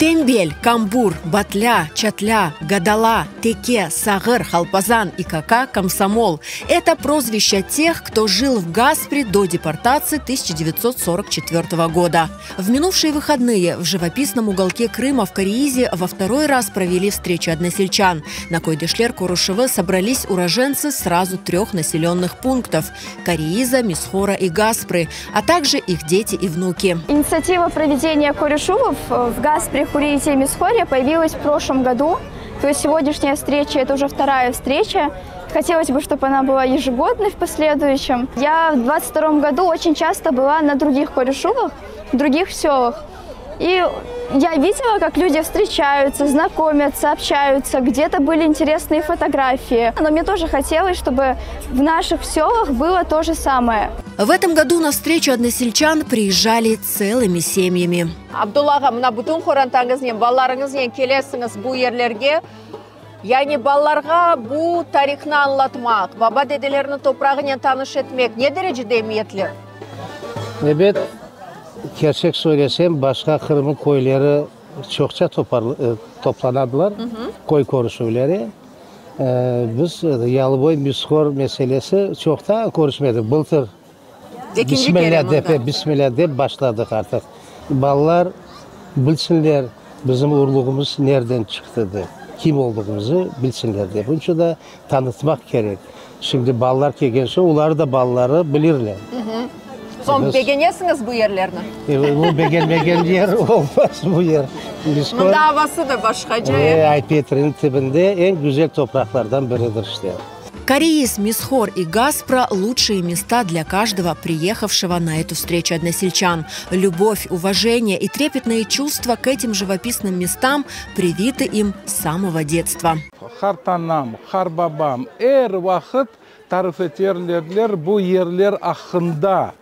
Tenbel, kambur, batlâ, çatlâ, gadala, teke, sağır, halpazan, İKK, komsomol, это прозвища тех, кто жил в Гаспре до депортации 1944 года. В минувшие выходные в живописном уголке Крыма в Кореизе во второй раз провели встречу односельчан. На Койдешлер Курушево собрались уроженцы сразу трех населенных пунктов – Кореиза, Мисхора и Гаспры, а также их дети и внуки. Инициатива проведения Корюшувов в Гаспре, Хуриите и Мисхоре появилась в прошлом году. То есть сегодняшняя встреча – это уже вторая встреча. Хотелось бы, чтобы она была ежегодной в последующем. Я в 22 году очень часто была на других Корюшувах, в других селах. И я видела, как люди встречаются, знакомятся, общаются, где-то были интересные фотографии. Но мне тоже хотелось, чтобы в наших селах было то же самое. В этом году на встречу односельчан приезжали целыми семьями. Abdulla ağa, mına bütün qorantañıznen, balalarıñıznen kelesiñiz bu yerlerge. Yani balalarğa bu tarihnı añlatmaq, baba-dedeleriniñ toprağınen tanış etmek ne derecede emiyetli? Ebet, kerçek söylesem, başqa Qırımnıñ köyleri çoqça toplanadılar, köy körüşüvleri. Biz Yalıboy Mishor meselesi çoqta körüşmedik, bıltır Bismillâ dep, Bismillâ dep başladıq artıq. Balalar bilsinler, bizim urluğımız nereden çıqtı dep, kim olduğımızı bilsinler dep. Onıñ içün de tanıtmaq kerek. Şimdi balalar kelgen soñ, olar da balaları bilirler. Soñ begenesiñiz bu yerlerni? Bu begenmegen yer olmaz bu yer. Mında avası da başqaca. Ay-Petriniñ tibinde eñ güzel topraqlardan biridir işte. Koreiz, Mishor и Gaspra – лучшие места для каждого приехавшего на эту встречу односельчан. Любовь, уважение и трепетные чувства к этим живописным местам привиты им с самого детства. Qartanam, qartbabam er vaqıt tarif eterler bu yerler aqqında.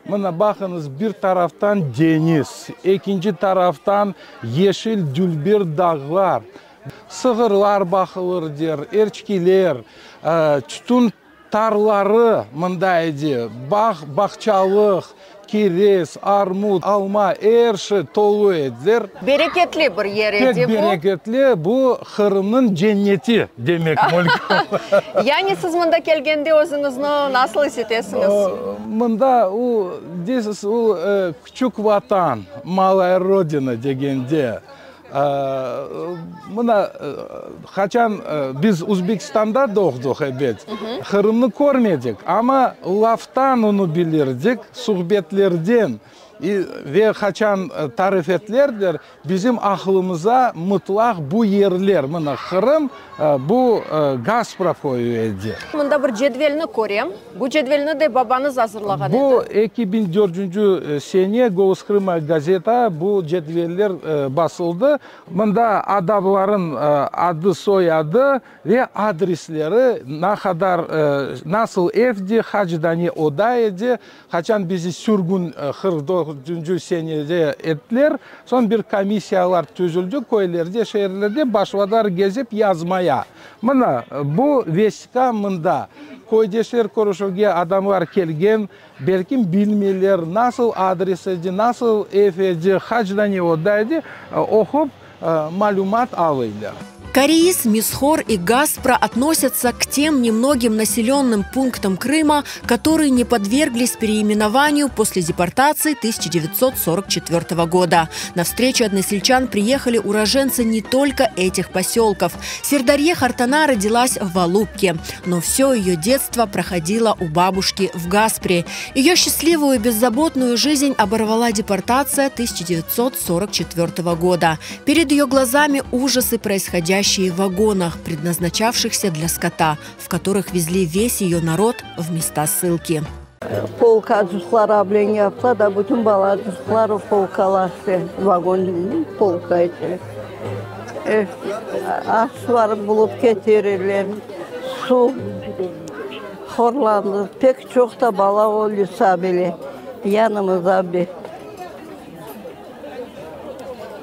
Mına baqıñız, bir taraftan deñiz, ekinci taraftan yeşil dülber dağlar, sığırlar baqılır der, erçkiler, tütün tarları mında edi, bağ, bağçalıq, kirez, armut, alma, er şey tolu ediler. Bereketli bir yer edi bu. Pek bereketli, bu Qırımnıñ cenneti demek mümkün. Yani siz mında kelgende özüñizni nasıl is etesiñiz? Mında o, deysiz, o küçük vatan, malaya rodina degende. Mına, qaçan biz Özbekistanda doğdıq, ebet, Qırımnı körmedik, amma laftan onı bilirdik, suhbetlerden ve qaçan tarif etlerler, Bizim aqlımıza mıtlaq bu yerler, mına Qırım, bu Gaspra köyü edi. Mında bir cedvelni körem. Bu cedvelni de babañız azırlağan edi. Bu 2004-cü sene Golos Krıma gazeta bu cedveller basıldı. Mında adamların adı, soyadı Ve adresleri, na qadar, nasıl evdi, qaç dane oda edi, qaçan bizi sürgün 44-cü senede ettiler, soñ bir komissiyalar tüzüldi köylerde, şeerlerde, başladılar gezip yazmaya. Mına, bu vesiqa mında. Köydeşler körüşüvge adamlar kelgen, belkim bilmeyler, nasıl adres edi, nasıl ev edi, qaç dane oda edi, oqup malümat alıylar. Koreiz, Mishor и Gaspra относятся к тем немногим населенным пунктам Крыма, которые не подверглись переименованию после депортации 1944 года. На встречу односельчан приехали уроженцы не только этих поселков. Сердарье Хартана родилась в Алупке, но все ее детство проходило у бабушки в Гаспре. Ее счастливую и беззаботную жизнь оборвала депортация 1944 года. Перед ее глазами ужасы, происходящие в вагонах, предназначавшихся для скота, в которых везли весь ее народ в места ссылки. Polkacıqlar abilen yaptılar da, bütün balacıqlar polkalaştı, vagon polka içi. Aş bulup ketirirler, suv horlandı, pek çoq da bala öldi sabile, yanımızda bir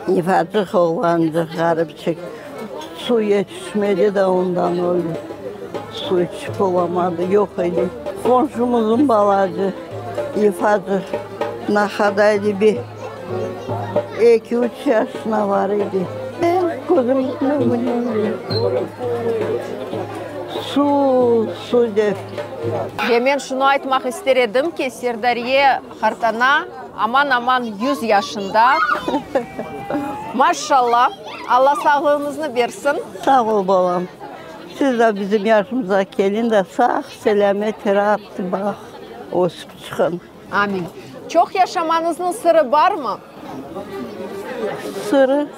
ufacıq oğlancıq, ğaripçik, suv yetişmedi de ondan öldi, suv içip olamadı, yoq edi. Qomşumıznıñ balacı, ufacıq, nahadaydı bir. Eki-üç yaşına bar edi. Közümniñ ögünde. Suv, suv dep. Ve men şunı aytmaq ister edim ki, Serdariye qartana aman-aman yüz yaşında. Maşşalla, Alla sağlığıñıznı bersin. Sağ ol, balam. Siz de bizim yaşımıza keliñ de sağ-selâmet, raat bağ ösip çıqıñ. Amin. Çoq yaşamañıznıñ sırı barmı? Sırı?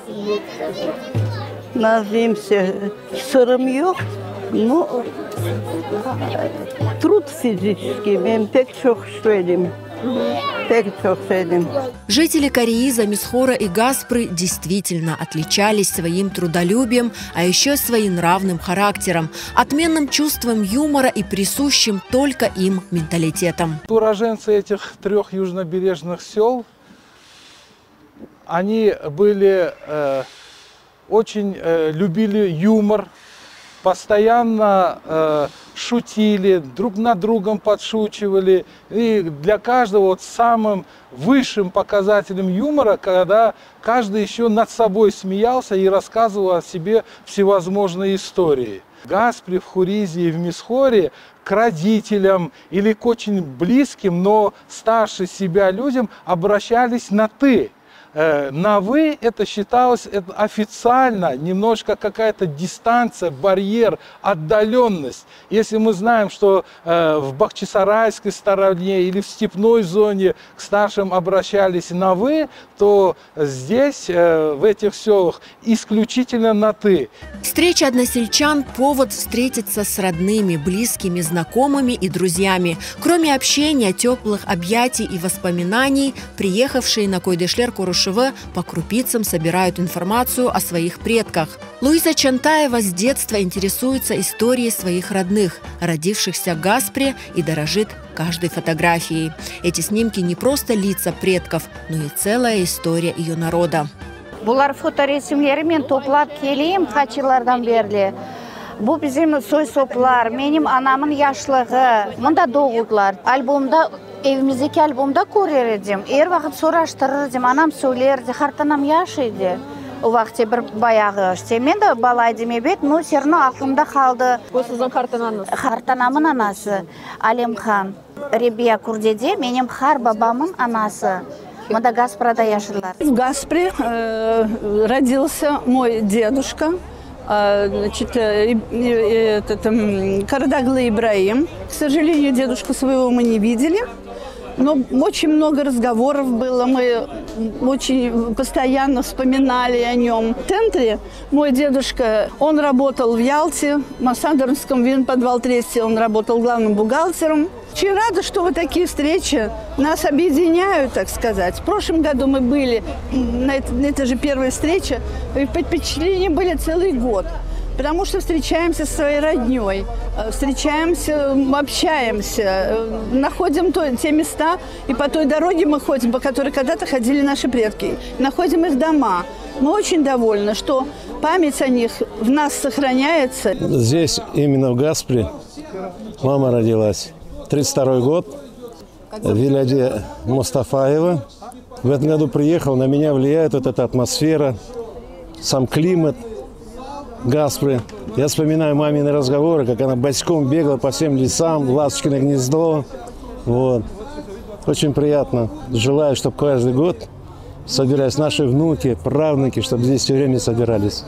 Nazimse, sırım yoq. Nu, trud fiziçeskiy, men pek çoq işledim. Pek çoq işledim. Жители Кореиза, Мисхора и Гаспры действительно отличались своим трудолюбием, а еще своенравным характером, отменным чувством юмора и присущим только им менталитетом. Уроженцы этих трех южнобережных сел, они были э, очень э, любили юмор, постоянно э, шутили, друг над другом подшучивали. И для каждого вот самым высшим показателем юмора, когда каждый еще над собой смеялся и рассказывал о себе всевозможные истории. Гаспре, в Хуризе и в Мисхоре к родителям или к очень близким, но старше себя людям обращались на «ты». Э, на «вы» это считалось это официально, немножко какая-то дистанция, барьер, отдаленность. Если мы знаем, что э, в Бахчисарайской стороне или в степной зоне к старшим обращались на «вы», то здесь, э, в этих селах, исключительно на «ты». Встреча односельчан – повод встретиться с родными, близкими, знакомыми и друзьями. Кроме общения, теплых объятий и воспоминаний, приехавшие на Койдешлер Курушева по крупицам собирают информацию о своих предках. Луиза Чантаева с детства интересуется историей своих родных, родившихся в Гаспре и дорожит каждой фотографией. Эти снимки не просто лица предков, но и целая история ее народа. Bular fotoresimleri men toplap keleyim qaç yıllardan berli. Bu bizim soy-soplar, menim anamıñ yaşlığı. Mında doğuldılar. Albomda, evimizdeki albomda körer edim. Er vaqıt soraştırır edim, anam söylerdi, qartanam yaş edi o vaqıtte bir bayağı. İşte, men de bala edim, ebet, no, vse ravno aqlımda qaldı. Bu siziñ qartanañız? Qartanamıñ anası, Alimhan. Rebiya Kurdede, menim qarbabamıñ anası. Mında Gasprada yaşadılar. В Гаспре э, родился мой дедушка, э, значит, э, этот, Карадаглы Ибраим. К сожалению, дедушку своего мы не видели. Но очень много разговоров было, мы очень постоянно вспоминали о нем. В центре мой дедушка, он работал в Ялте, в Массандровском винподвалтресте, он работал главным бухгалтером. Очень рада, что вот такие встречи нас объединяют, так сказать. В прошлом году мы были на, это, на этой же первой встрече, и впечатления были целый год. Потому что встречаемся со своей родней, э, встречаемся, общаемся, э, находим то, те места, и по той дороге мы ходим, по которой когда-то ходили наши предки, находим их дома. Мы очень довольны, что память о них в нас сохраняется. Здесь, именно в Гаспре, мама родилась. 32 год, Виляде Мустафаева. В этом году приехал, на меня влияет вот эта атмосфера, сам климат Гаспры. Я вспоминаю мамины разговоры, как она босиком бегала по всем лесам, Ласточкино гнездо. Вот. Очень приятно. Желаю, чтобы каждый год собирались наши внуки, правнуки, чтобы здесь все время собирались.